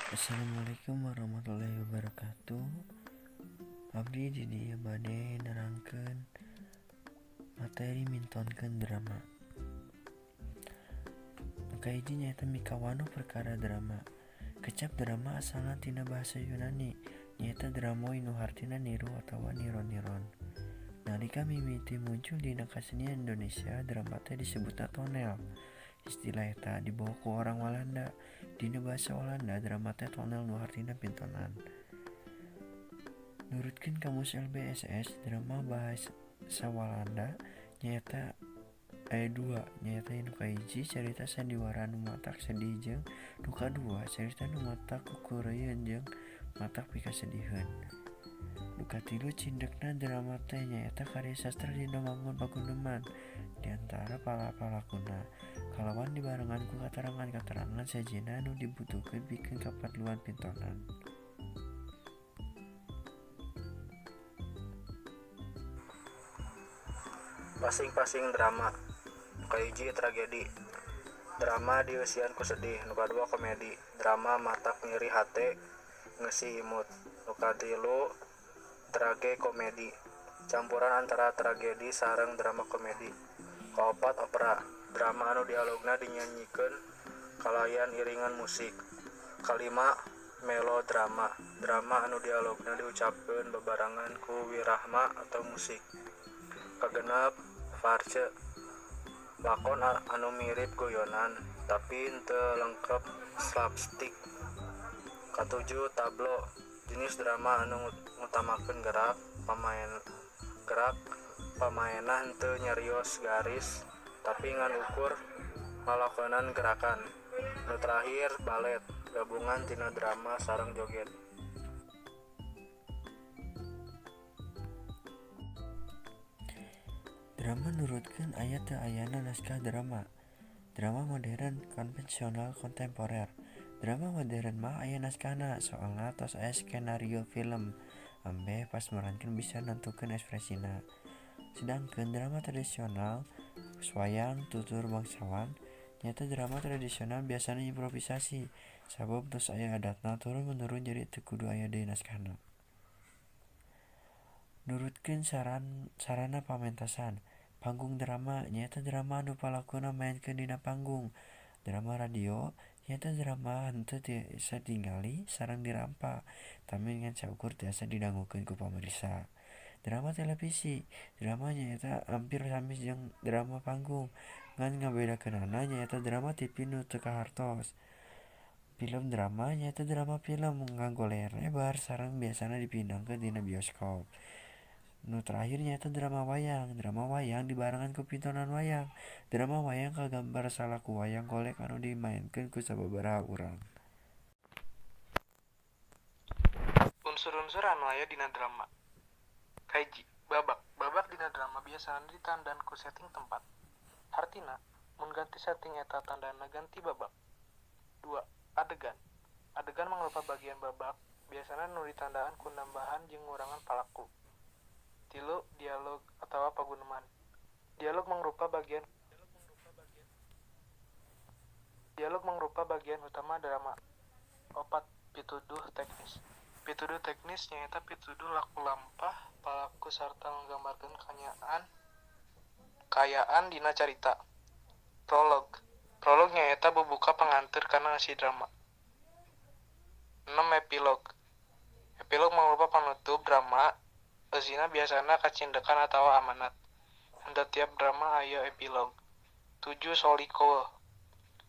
Assalamualaikum warahmatullahi wabarakatuh. Abdi di dieu bade nerangkeun materi mintonkeun drama. Nu kahiji nyaeta mikawanoh perkara drama. Kecap drama asalna tina bahasa Yunani nyaeta dramoi nu hartina niru atawa niron-niron. Nalika mimiti muncul dina kasenian Indonesia, drama teh disebutna tonel. Istilah eta dibawa ku orang Walanda. Dina bahasa Walanda, drama teh tonel nu hartina pintonan. Nurutkeun kamus LBSS, drama bahasa Walanda nyaeta aya dua, nyaeta nu kahiji carita sandiwara nu matak sedih jeung nu kadua carita nu matak kukureuyeun jeung matak pikasediheun. Nu katilu cindekna drama teh nyaeta karya sastra dina wangun paguneman di antara para palakuna kalawan dibarengan ku katerangan-katerangan sejenna nu dibutuhkeun pikeun kaparluan pintonan. Pasing-pasing drama. Nu kahiji tragedi. Drama dieusian ku sedih. Nu kadua komedi. Drama matak nyeri hate ngeusi imut. Nu katilu tragekomedi. Campuran antara tragedi sareng drama komedi. Kaopat opera. Drama anu dialogna dinyanyikeun kalayan iringan musik. Kalima melodrama. Drama anu dialogna diucapkeun bebarengan ku wirahma atau musik. Kagenep farce. Lakon anu mirip guyonan tapi henteu lengkep slapstick. Katujuh tablo. Jenis drama anu ngutamakeun gerak pamaenna henteu nyarios garis tapi ngan ukur lalakonan gerakan. Nu terakhir balet, gabungan tina drama sareng joget. Drama nurutkeun aya teu ayana naskah drama. Drama modern, konvensional, kontemporer. Drama modern mah aya naskahna, soalna tos aya skenario film, ambeh pas merankeun bisa nentukeun ekspresina. Sedangkeun drama tradisional, wayang, tutur bangsawan, nyaeta drama tradisional biasana improvisasi, sabab tos aya adatna turun menurun jadi teu kudu aya deui naskahna. Nurutkeun sarana pamentasan, panggung drama nyaeta drama anu palakuna maenkeun dina panggung. Drama radio nyaeta drama henteu tiasa ditingali sareng dirampa, tapi ngan saukur tiasa didangukeun ku pamirsa. Drama televisi, drama nyaeta hampir sami jeung drama panggung, ngan ngabedakeunana nyaeta drama TV nu teu kahartos. Film drama nyaeta drama film nganggo layar lebar sareng biasana dipindangkeun dina bioskop. Nu terakhir nyaeta drama wayang. Drama wayang dibarengan ku pintonan wayang. Drama wayang kagambar salaku wayang golek anu dimaenkeun ku sababaraha urang. Unsur-unsur anu aya dina drama. Kahiji, babak. Babak dina drama biasana ditandaan ku setting tempat. Hartina, mun ganti setting eta tandana ganti babak. 2. Adegan. Adegan mangrupa bagian babak, biasana nu ditandaan ku nambahan jeung ngurangan palaku. 3. Dialog atawa paguneman. Dialog mangrupa bagian utama drama. 4. Pituduh teknis. Pituduh teknis nyaeta pituduh laku lampah palaku sarta nggambarkeun kaayaan dina carita. Prolog. Prolog nyaeta bubuka panganteur kana eusi drama. 6. Epilog. Epilog mangrupa panutup drama, eusina biasana kacindekan atawa amanat. Henteu tiap drama aya epilog. 7. Soliko.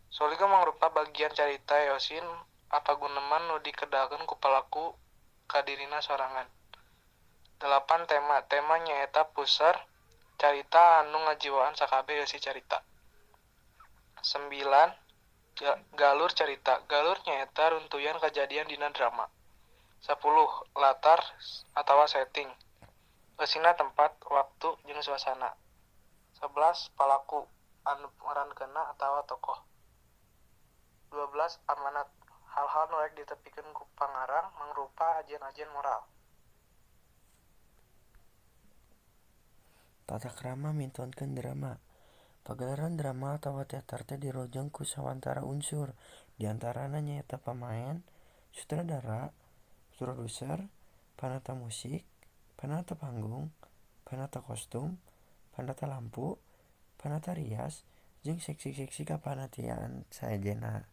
Soliko mangrupa bagian carita eusin paguneman nu dikedalkeun ku palaku ka dirina sorangan. 8. Tema. Tema nyaeta puseur carita anu ngajiwaan sakabeh eusi carita. 9. Galur carita. Galur nyaeta runtuyan kajadian dina drama. 10. Latar atawa setting. Eusina tempat, waktu, jeung suasana. 11. Palaku anu merankeunna atawa tokoh. 12. Amanat. Hal-hal nu rek ditepikeun ku pangarang mangrupa ajian-ajian moral. Tata krama mintonkeun drama. Pagelaran drama atawa teater teh dirojong ku sawantara unsur, di antarana nyaeta pamaen, Sutradara, produser, panata musik, panata panggung, panata kostum, panata lampu, panata rias, jeung seksi-seksi kapanitiaan sejenna.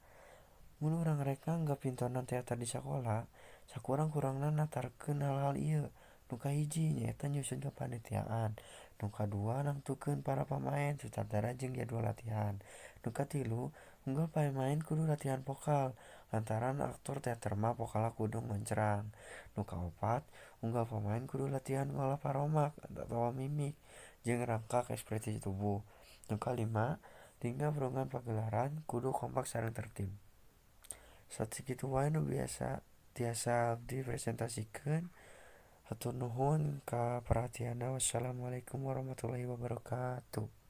Mun urang rek nganggep pintonan teater di sakola, sakurang-kurangna natarkeun hal-hal ieu. Nu kahiji nyaeta nyusun kepanitiaan, nu kadua nangtukeun para pamaen, sutradara jeung jadwal latihan. Nu katilu, unggal pamaen kudu latihan vokal lantaran aktor teater mah vokalna kudu ngoncrang. Nu kaopat, unggal pamaen kudu latihan ngolah paromak atawa mimik jeung rangkak ekspresi tubuh. Nu kalima, dina rombongan pagelaran kudu kompak sareng tertib. Sakitu wae nu biasa tiasa abdi presentasikeun. Hatur nuhun ka perhatianna. Wassalamualaikum warahmatullahi wabarakatuh.